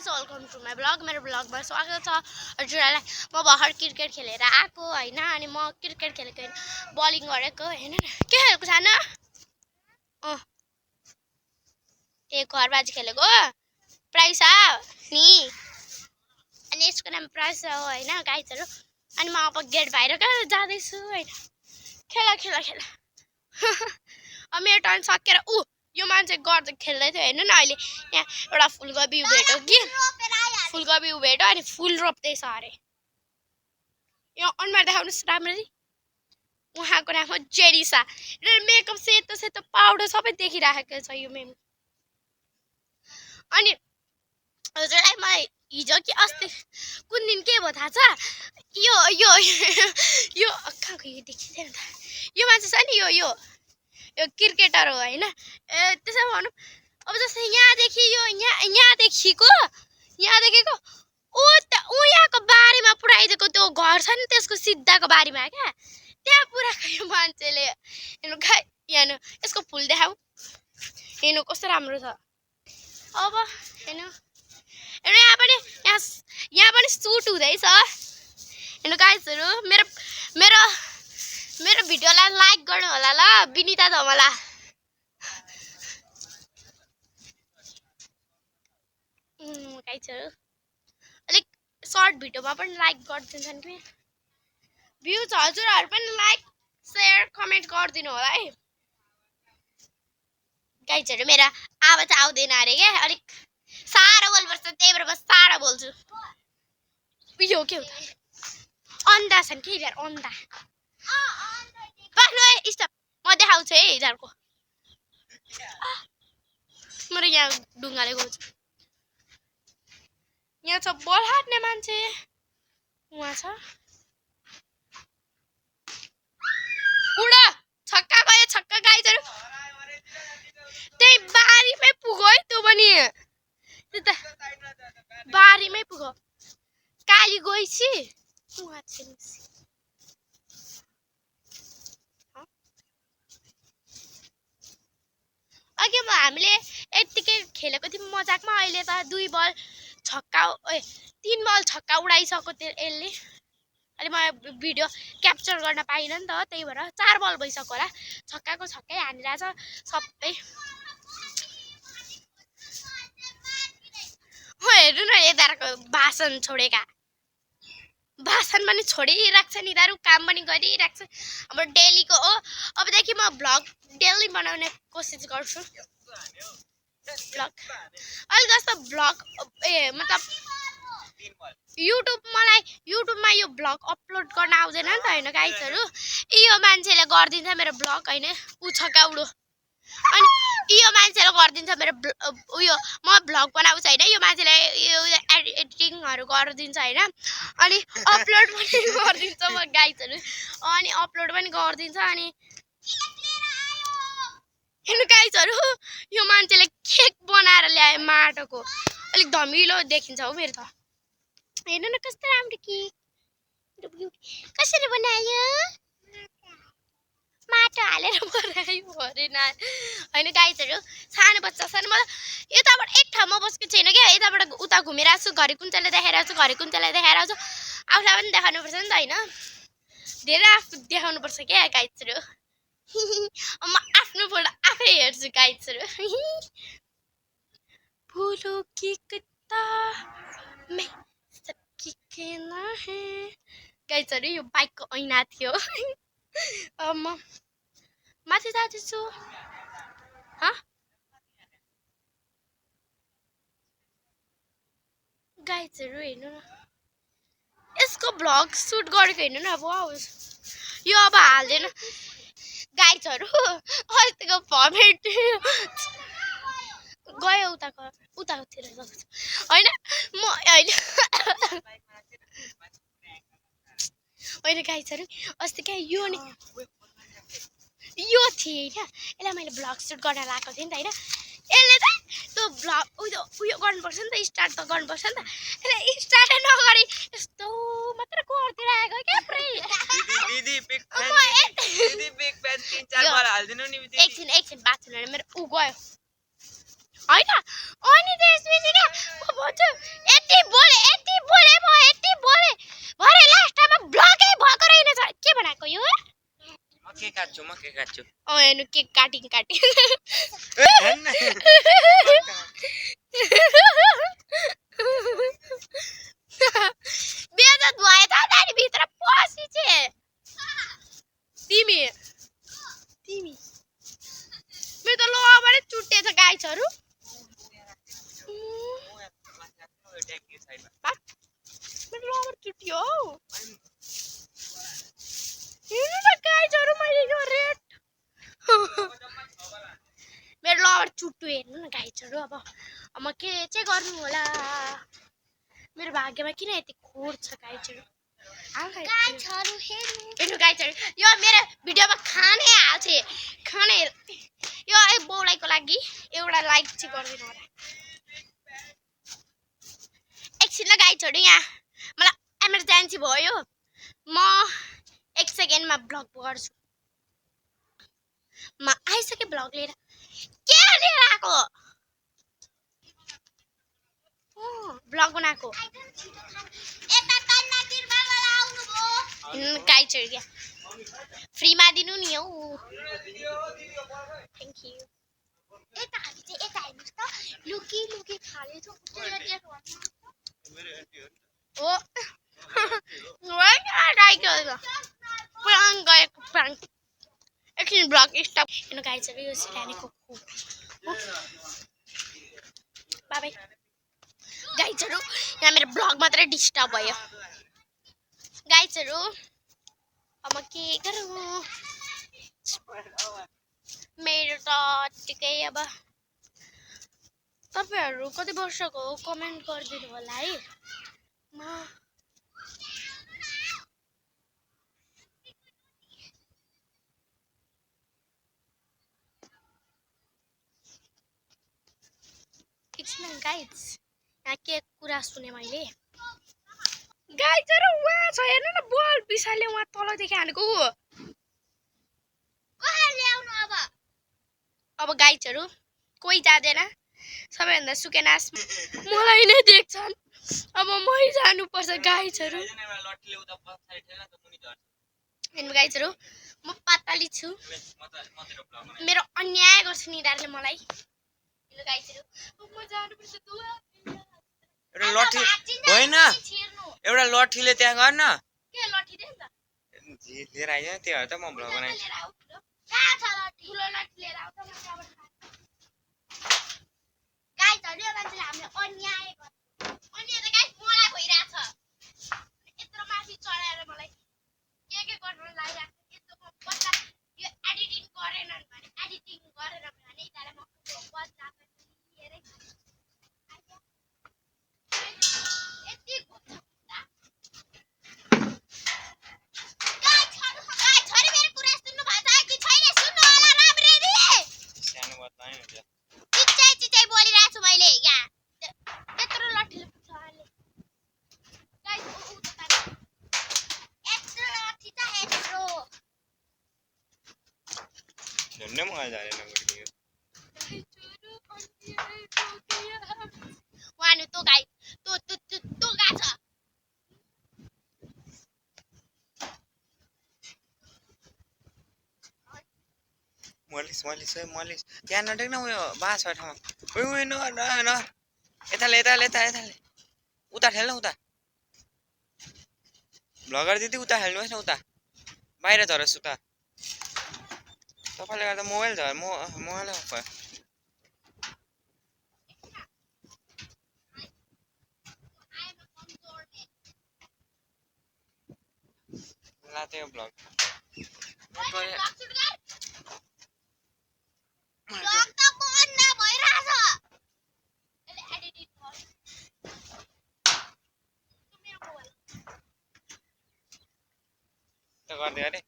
Guys welcome to my blog. मेरो ब्लगमा स्वागत छ हजुरहरूलाई। म भर्खर क्रिकेट खेलेर आएको हैन, अनि म क्रिकेट खेलेको बलिङ गरेको हैन। के खेलेको छैन ए घरबाजी खेलेको प्राइस नि, अनि यसको नाम प्राइस हो हैन गाइसहरु। अनि म अब गेट बाहिर कहाँ जाँदैछु हैन। खेला खेला खेला अब मेरो टर्न सकेर यो मान्छे गर्दै खेल्दै थियो हैन न। अहिले यहाँ एउटा फुलकोपी भेट्यो कि फुलकोपी भेट्यो, अनि फुल रोप्दैछ अरे। यो अनुहार देखाउनुस् राम्ररी। उहाँको नाम हो जेरिसा। मेकअप सेतो सेतो पाउडर सबै देखिराखेको छ यो मेम। अनि हजुरलाई मलाई हिजो कि अस्ति कुन दिन के भयो थाहा छ? यो यो यो कहाँको यो देखिँदैन त। यो मान्छे छ नि यो क्रिकेटर हो हैन। त्यसो भनौँ अब जस्तै यहाँदेखि यो यहाँदेखिको ऊ यहाँको बारीमा पुऱ्याइदिएको त्यो घर छ नि, त्यसको सिद्धाको बारीमा क्या, त्यहाँ पुऱ्याएको यो मान्छेले। हेर्नु हेर्नु यसको फुल देखाऊ, हेर्नु कस्तो राम्रो छ। अब हेर्नु यहाँ पनि सुट हुँदैछ। हेर्नु गाइसहरु, मेरो भिडियोलाई लाइक गर्नु होला ल विनिता धमला। गाइसहरु अलिक सर्ट भिडियोमा पनि लाइक गरिदिन्छन् कि भ्युज हजुरहरु पनि लाइक शेयर कमेन्ट गरिदिनु होला है गाइसहरु। मेरा आवाज आउँदैन अरे क्या, अलिक साह्रो बोल्नुपर्छ, त्यही भएर म साह्रो बोल्छु। यो के हो अन्डा छन् कि यार, अन्डा पाख्नु है स्टप। म देखाउँछु है यिनीहरूको। मेरो यहाँ ढुङ्गाले गउँछ। यहाँ छ बल हाट्ने मान्छे, उहाँ छ उडा छक्का गयो, छक्का गाइसहरु। त्यही बारीमै पुग्यो है, त्यो पनि त्यता बारीमै पुग्यो। काली गएछि उहाँ छ। अघि हामीले यतिकै खेलेको थियौँ मजाकमा, अहिले त 3 बल छक्का उडाइसक्यो यसले। अहिले म भिडियो क्याप्चर गर्न पाइनँ नि त, त्यही भएर 4 बल भइसक्यो होला। छक्काको छक्कै हानिरहेछ सबै। हेर्नु न यिनीहरूको भाषण छोडेका, भाषण पनि छोडिराख्छ नि यिनीहरू, काम पनि गरिराख्छ। अब डेलीको हो, अबदेखि म भ्लग डेली बनाउने कोसिस गर्छु। भ्लग अहिले जस्तो भ्लग मतलब युट्युबमा यो भ्लग अपलोड गर्न आउँदैन नि त हैन गाइसहरु। यो मान्छेले गरिदिन्छ मेरो भ्लग हैन, उ छक्का उडो। अनि यो मान्छेले गरिदिन्छ मेरो उयो, म भ्लग बनाउँछु हैन, यो मान्छेले एडिटिङहरु गरिदिन्छ हैन, अनि अपलोड पनि गरिदिन्छ म गाइसहरु। अनि अपलोड पनि गरिदिन्छ। अनि हेर्नु गाइसहरु, यो मान्छेले केक बनाएर ल्याए माटोको, अलिक धमिलो देखिन्छ हो मेरो त। हेर्नु न कस्तो राम्रो केक, कसरी बनायो, माटो हालेर बनायो अरे न हैन गाइसहरु। सानो बच्चा छन्। म यताबाट एक ठाउँमा बसेको छैन क्या, यताबाट उता घुमिरहेको छु, घरि कुन्चाले देखाइरहेको छु, घरि कुन्चाले देखाइरहेको छु। आफूलाई पनि देखाउनुपर्छ नि त हैन, धेरै आफू देखाउनुपर्छ क्या गाइसहरु। म आफ्नो फोटो आफै हेर्छु गाइसहरु। फूलों की कतार में सबकी कहना है। गाइसहरु यो बाइकको ऐना थियो। म माथि जाँदैछु। गाइसहरु हेर्नु न, यसको भ्लग सुट गरेको हेर्नु न। वाउ, यो अब हाल्दैन गाइसहरु। अस्तिको भमेट गयो उतातिर हैन। म होइन गाइसहरु, अस्ति क्या यो थिए क्या, यसलाई मैले भ्लग सुट गर्न लगाएको थिएँ नि त हैन। यसले त त्यो भ्लग उयो गर्नुपर्छ नि त, स्टार्ट त गर्नुपर्छ नि त। यसले स्टार्ट नगरी यस्तो मात्र गरिदिरहेको क्या पुरै। दिदी बिग फ्यान 3-4 बार हाल्दिनु नि। एकछिन बात सुनेर मेरो गयो हैन। अनि त्यसपछि क्या म भन्छु के काट्छु हेर्नु केक काटी बेजत भयो त नानी भित्र पसी छे तिमी मेरो त लोबाट चुट्टे छ गाइसहरु मेरो लोबाट चुट्टियो हेर्नु न गाइसहरु मैले यो रेड मेरो लोबाट चुट्टो हेर्नु न गाइसहरु अब म के चाहिँ गर्नु होला मेरो भाग्यमा किन यति खोर छ गाइसहरु हेर्नु गाइसहरु यो मेरो भिडियोमा खाने हाल्छे खाने यो बौलाइको लागि एउटा लाइक चाहिँ गर्दिनु होला एकछिन ल गाइसहरु यहाँ मलाई एमर्जेन्सी भयो म 1 सेकेन्डमा ब्लग गर्छु म आइसके ब्लग लिएर के लिएर आको ब्लग बनाको गाइसहरु क्या फ्रीमा दिनु नि हौ थ्यांक यू यता हामी चाहिँ यता हेर्नुस् त लुकी खाले छ ओ प्राङ गएको प्राङ एकछिन ब्लग स्टप हेर्नु गाइसहरु यो सिरानीको बाइ बाइ गाइसहरु यहाँ मेरो ब्लग मात्रै डिस्टर्ब भयो गाइसहरु अब म के गरौँ मेरो त टिकै अब तपाईहरु कति वर्षको हो कमेन्ट गरिदिनु होला है म एकछिन गाइस यहाँ के कुरा सुने मैले गाइसहरु वहाँ छ हेर्नु न बल बिसाले वहाँ तलदेखि हानेको अब गाइसहरु कोही जाँदैन सबैभन्दा सुकेनास मलाई नै देख्छन् अब मै जानुपर्छ गाइसहरु हेर्नु गाइसहरु म पातली छु मेरो अन्याय गर्छ नि दारले मलाई हेर्नु गाइसहरु म जानुपर्छ दुआ एउटा लठी होइन एउटा लठीले त्यहाँ गर्न के लठी दे त लिएर आइज त्यो त म ब्लग बनाए कहाँ छ लठी ठुलो लठी लिएर आऊ त म त्यहाँबाट गाइसहरु यो मान्छेले हामीले अन्याय गर्छ अन्याय त गाइस मलाई भइराछ यत्रो माथि चढाएर मलाई के गर्न लागिराछ यस्तो बच्चा यो एडिटिङ गरेनन् भने एडिटिङ गरेर भने यताले म बच्चा पनि हेरै यति घुम्छ गाइसहरु मेरो कुरा सुन्नु भन्छ कि छैन सुन्नु होला राम्ररी सानो बताए हुन्छ चिच्चाइ बोलिरहेको छु मैले यहाँ यत्रो लठीले पुग्छ अहिले गाइस उ त यत्रो लठी छ यत्रो धन्ने म जाने नगरियो वानु तो गाइस तो गाछ मलिस त्यहाँ नटेक्न उयो बास छ ठाउँ उयो न यताले उता खेल्नु उता भ्लगर दिदी उता खेल्नुहोस् न उता बाहिर झरोस् उता तपाईँले गर्दा मोबाइल झर मोबाइल भयो लाते ब्लग गर्दै अरे